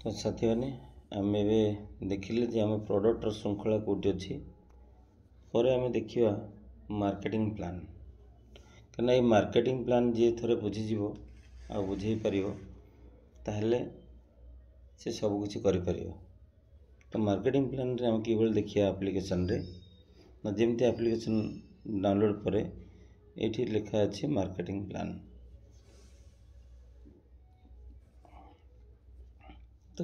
ତ ସାଥିମାନେ, ଆମେ ଏବେ ଦେଖିଲେ ଯେ ଆମ ପ୍ରଡ଼କ୍ଟର ଶୃଙ୍ଖଳା କେଉଁଠି ଅଛି। ପରେ ଆମେ ଦେଖିବା ମାର୍କେଟିଂ ପ୍ଲାନ୍, କାହିଁକିନା ଏଇ ମାର୍କେଟିଂ ପ୍ଲାନ୍ ଯିଏ ଥରେ ବୁଝିଯିବ ଆଉ ବୁଝେଇ ପାରିବ, ତାହେଲେ ସେ ସବୁକିଛି କରିପାରିବ। ତ ମାର୍କେଟିଂ ପ୍ଲାନ୍ରେ ଆମେ କିଭଳି ଦେଖିବା ଆପ୍ଲିକେସନ୍ରେ ନା, ଯେମିତି ଆପ୍ଲିକେସନ୍ ଡାଉନଲୋଡ଼୍ ପରେ ଏଇଠି ଲେଖା ଅଛି ମାର୍କେଟିଂ ପ୍ଲାନ୍। ତ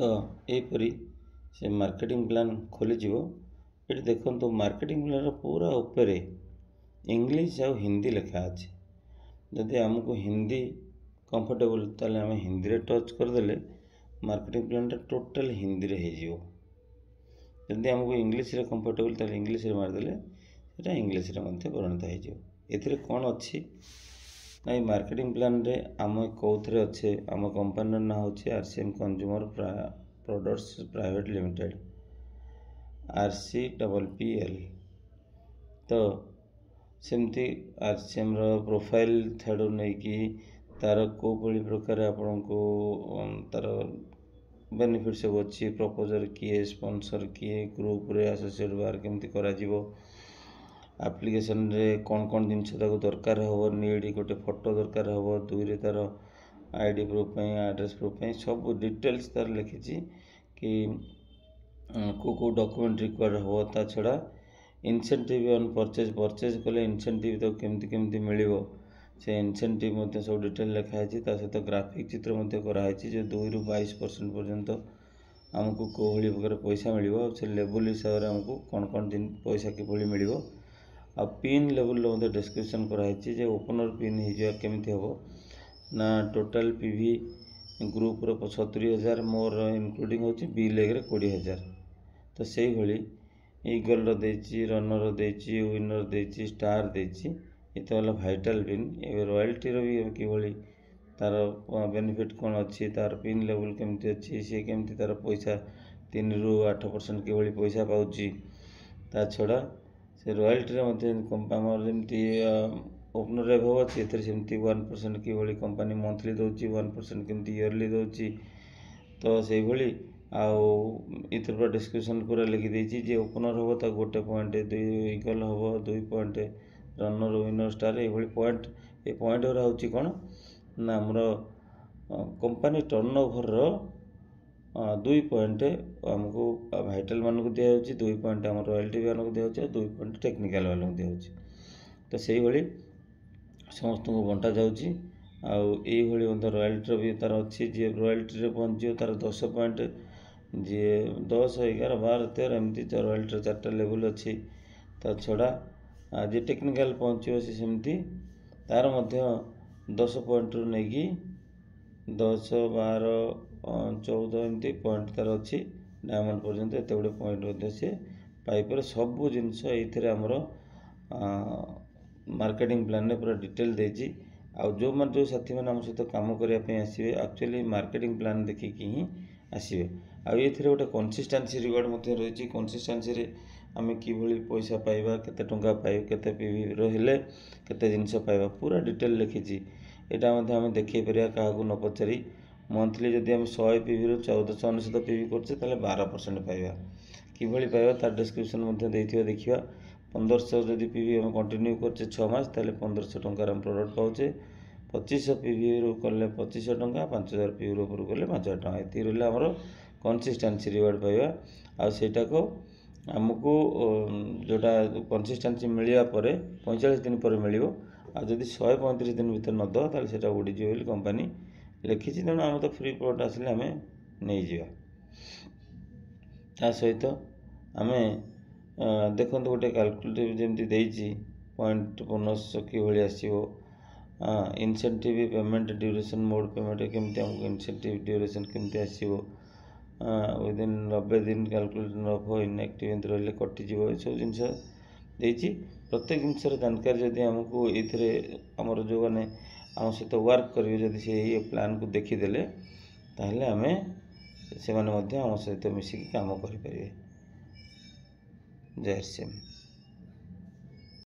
ଏହିପରି ସେ ମାର୍କେଟିଂ ପ୍ଲାନ୍ ଖୋଲିଯିବ। ଏଠି ଦେଖନ୍ତୁ, ମାର୍କେଟିଂ ପ୍ଲାନ୍ର ପୁରା ଉପରେ ଇଂଲିଶ ଆଉ ହିନ୍ଦୀ ଲେଖା ଅଛି। ଯଦି ଆମକୁ ହିନ୍ଦୀ କମ୍ଫର୍ଟେବୁଲ୍, ତାହେଲେ ଆମେ ହିନ୍ଦୀରେ ଟଚ୍ କରିଦେଲେ ମାର୍କେଟିଂ ପ୍ଲାନ୍ଟା ଟୋଟାଲ୍ ହିନ୍ଦୀରେ ହେଇଯିବ। ଯଦି ଆମକୁ ଇଂଲିଶରେ କମ୍ଫର୍ଟେବୁଲ୍, ତାହେଲେ ଇଂଲିଶରେ ମାରିଦେଲେ ସେଇଟା ଇଂଲିଶରେ ମଧ୍ୟ ପରିଣତ ହେଇଯିବ। ଏଥିରେ କ'ଣ ଅଛି ନା, ଏଇ ମାର୍କେଟିଂ ପ୍ଲାନ୍ରେ ଆମେ କେଉଁଥିରେ ଅଛେ। ଆମ କମ୍ପାନୀର ନାଁ ହେଉଛି RCM consumer products private limited, RCPPL। ତ ସେମିତି ଆର୍ସିଏମ୍ର ପ୍ରୋଫାଇଲ୍ ଠାରୁ ନେଇକି ତା'ର କେଉଁ ଭଳି ପ୍ରକାର ଆପଣଙ୍କୁ ତା'ର ବେନିଫିଟ୍ ସବୁ ଅଛି, ପ୍ରପୋଜର୍ କିଏ, ସ୍ପନ୍ସର୍ କିଏ, ଗ୍ରୁପ୍ରେ ଆସୋସିଏଟ୍ ବାର କେମିତି କରାଯିବ, ଆପ୍ଲିକେସନ୍ରେ କ'ଣ କ'ଣ ଜିନିଷ ତାକୁ ଦରକାର ହେବ, ନିଡ଼୍ ଗୋଟେ ଫଟୋ ଦରକାର ହେବ, ଦୁଇରେ ତା'ର ID proof ପାଇଁ, ଆଡ୍ରେସ୍ ପ୍ରୁଫ୍ ପାଇଁ ସବୁ ଡିଟେଲ୍ସ ତା'ର ଲେଖିଛି କି କେଉଁ କେଉଁ ଡକୁମେଣ୍ଟ ରିକ୍ୱାୟାର୍ଡ଼ ହେବ। ତା ଛଡ଼ା ଇନସେଣ୍ଟିଭ୍ ଅନ୍ ପରଚେଜ୍, ପରଚେଜ୍ କଲେ ଇନସେଣ୍ଟିଭ୍ ତାକୁ କେମିତି କେମିତି ମିଳିବ, ସେ ଇନସେଣ୍ଟିଭ୍ ମଧ୍ୟ ସବୁ ଡିଟେଲ୍ ଲେଖା ହେଇଛି। ତା ସହିତ ଗ୍ରାଫିକ୍ ଚିତ୍ର ମଧ୍ୟ କରାହେଇଛି ଯେ 2ରୁ 22% ପର୍ଯ୍ୟନ୍ତ ଆମକୁ କେଉଁଭଳି ପ୍ରକାର ପଇସା ମିଳିବ, ଆଉ ସେ ଲେବୁଲ୍ ହିସାବରେ ଆମକୁ କ'ଣ କ'ଣ ପଇସା କିଭଳି ମିଳିବ। ଆଉ ପିନ୍ ଲେବୁଲ୍ର ମଧ୍ୟ ଡେସ୍କ୍ରିପସନ୍ କରାହେଇଛି ଯେ ଓପନର୍ ପିନ୍ ହେଇଯିବା କେମିତି ହେବ ନା, ଟୋଟାଲ୍ PV ଗ୍ରୁପ୍ର 70,000, ମୋର ଇନକ୍ଲୁଡ଼ିଂ ହେଉଛି ବି ଲେଗ୍ରେ 20,000। ତ ସେଇଭଳି ଇଗଲ୍ର ଦେଇଛି, ରନର୍ ଦେଇଛି, ୱିନର୍ ଦେଇଛି, ଷ୍ଟାର୍ ଦେଇଛି। ଏ ତ ହେଲା ଭାଇଟାଲ୍ ପିନ୍। ଏବେ ରୟାଲ୍ଟିର ବି କିଭଳି ତା'ର ବେନିଫିଟ୍ କ'ଣ ଅଛି, ତା'ର ପିନ୍ ଲେବୁଲ୍ କେମିତି ଅଛି, ସିଏ କେମିତି ତା'ର ପଇସା 3ରୁ 8% କିଭଳି ପଇସା ପାଉଛି। ତା ଛଡ଼ା ସେ ରୟାଲ୍ଟିରେ ମଧ୍ୟ ଆମର ଯେମିତି ଓପନର୍ ଏଭବ ଅଛି, ଏଥିରେ ସେମିତି 1% କିଭଳି କମ୍ପାନୀ ମନ୍ଥଲି ଦେଉଛି, 1% କେମିତି ଇୟରଲି ଦେଉଛି। ତ ସେଇଭଳି ଆଉ ଏଥିରେ ପୁରା ଡିସ୍କ୍ରିପସନ୍ ପୁରା ଲେଖିଦେଇଛି ଯେ ଓପନର୍ ହେବ ତାକୁ 1 ପଏଣ୍ଟ, 2 ଇଗଲ୍ ହେବ 2 ପଏଣ୍ଟ, ରନର୍, ୱିନର୍, ଷ୍ଟାର୍, ଏଇଭଳି ପଏଣ୍ଟ। ଏ ପଏଣ୍ଟ ଗୁଡ଼ା ହେଉଛି କ'ଣ ନା, ଆମର କମ୍ପାନୀ ଟର୍ନ ଓଭରର 2 ପଏଣ୍ଟ ଆମକୁ ଭାଇଟାଲ୍ ମାନଙ୍କୁ ଦିଆଯାଉଛି, 2 ପଏଣ୍ଟ ଆମର ରୟାଲ୍ଟି ମାନଙ୍କୁ ଦିଆଯାଉଛି, ଆଉ 2 ପଏଣ୍ଟ ଟେକ୍ନିକାଲ୍ ମାନଙ୍କୁ ଦିଆଯାଉଛି। ତ ସେଇଭଳି ସମସ୍ତଙ୍କୁ ବଣ୍ଟା ଯାଉଛି। ଆଉ ଏଇଭଳି ମଧ୍ୟ ରୟାଲ୍ଟିର ବି ତା'ର ଅଛି। ଯିଏ ରୟାଲ୍ଟିରେ ପହଞ୍ଚିବ ତା'ର 10 ପଏଣ୍ଟ, ଯିଏ 10, 11, 12, 13 ଏମିତି ରୟାଲ୍ଟିର 4ଟା ଲେବୁଲ୍ ଅଛି। ତା ଛଡ଼ା ଯିଏ ଟେକ୍ନିକାଲ୍ ପହଞ୍ଚିବ ସେ ସେମିତି ତା'ର ମଧ୍ୟ 10 ପଏଣ୍ଟରୁ ନେଇକି 10, 12, 14 ଏମିତି ପଏଣ୍ଟ ତା'ର ଅଛି ଡାଇମଣ୍ଡ ପର୍ଯ୍ୟନ୍ତ, ଏତେ ଗୁଡ଼ିଏ ପଏଣ୍ଟ ମଧ୍ୟ ସିଏ ପାଇପାରେ। ସବୁ ଜିନିଷ ଏଇଥିରେ ଆମର ମାର୍କେଟିଂ ପ୍ଲାନ୍ରେ ପୁରା ଡିଟେଲ୍ ଦେଇଛି। ଆଉ ଯେଉଁମାନେ ଯେଉଁ ସାଥିମାନେ ଆମ ସହିତ କାମ କରିବା ପାଇଁ ଆସିବେ, ଆକ୍ଚୁଆଲି ମାର୍କେଟିଂ ପ୍ଲାନ୍ ଦେଖିକି ହିଁ ଆସିବେ। ଆଉ ଏଥିରେ ଗୋଟେ କନସିଷ୍ଟାନ୍ସି ରିୱାର୍ଡ଼ ମଧ୍ୟ ରହିଛି। କନସିଷ୍ଟାନ୍ସିରେ ଆମେ କିଭଳି ପଇସା ପାଇବା, କେତେ ଟଙ୍କା ପାଇବା, କେତେ PV ରହିଲେ କେତେ ଜିନିଷ ପାଇବା, ପୁରା ଡିଟେଲ୍ ଲେଖିଛି। ଏଇଟା ମଧ୍ୟ ଆମେ ଦେଖେଇ ପାରିବା କାହାକୁ ନ ପଚାରି। ମନ୍ଥଲି ଯଦି ଆମେ 100 PVରୁ 1499 PV କରୁଛେ, ତାହେଲେ 12% ପାଇବା। କିଭଳି ପାଇବା ତାର ଡେସ୍କ୍ରିପସନ୍ ମଧ୍ୟ ଦେଇଥିବ, ଦେଖିବା। 1500 ଯଦି PV ଆମେ କଣ୍ଟିନ୍ୟୁ କରୁଛେ 6 ମାସ, ତାହେଲେ 1500 ଟଙ୍କାର ଆମେ ପ୍ରଡ଼କ୍ଟ ପାଉଛେ। 2500 PVରୁ କଲେ 2500 ଟଙ୍କା, 5000 PVରୁ ଉପରକୁ କଲେ 5000 ଟଙ୍କା। ଏତିକି ରହିଲା ଆମର କନସିଷ୍ଟାନ୍ସି ରିୱାର୍ଡ଼ ପାଇବା। ଆଉ ସେଇଟାକୁ ଆମକୁ ଯେଉଁଟା କନସିଷ୍ଟାନ୍ସି ମିଳିବା ପରେ 45 ଦିନ ପରେ ମିଳିବ। ଆଉ ଯଦି 135 ଦିନ ଭିତରେ ନ ଦେବା, ତାହେଲେ ସେଇଟା ଉଡ଼ିଯିବ ବୋଲି କମ୍ପାନୀ ଲେଖିଛି। ତେଣୁ ଆମେ ତ ଫ୍ରି ପ୍ରଡ଼କ୍ଟ ଆସିଲେ ଆମେ ନେଇଯିବା। ତା ସହିତ ଆମେ ଦେଖନ୍ତୁ, ଗୋଟେ କାଲକୁଲେଟିଭ୍ ଯେମିତି ଦେଇଛି, ପଏଣ୍ଟ ବୋନସ୍ କିଭଳି ଆସିବ, incentive payment duration, mode payment କେମିତି ଆମକୁ ଇନସେଣ୍ଟିଭ୍ ଡ୍ୟୁରେସନ୍ କେମିତି ଆସିବ, ୱିଦିନ୍ 90 ଦିନ କାଲକୁଲେସନ୍ ଅଫ୍ ଇନ୍ଆକ୍ଟିଭ୍ ଏମିତି ରହିଲେ କଟିଯିବ, ଏସବୁ ଜିନିଷ ଦେଇଛି। ପ୍ରତ୍ୟେକ ଜିନିଷର ଜାନକାରୀ ଯଦି ଆମକୁ ଏଇଥିରେ ଆମର ଯେଉଁମାନେ ଆମ ସହିତ ୱାର୍କ କରିବେ, ଯଦି ସେ ଏଇ ପ୍ଲାନ୍କୁ ଦେଖିଦେଲେ, ତାହେଲେ ଆମେ ସେମାନେ ମଧ୍ୟ ଆମ ସହିତ ମିଶିକି କାମ କରିପାରିବେ। ଜୟ ଶ୍ରୀ।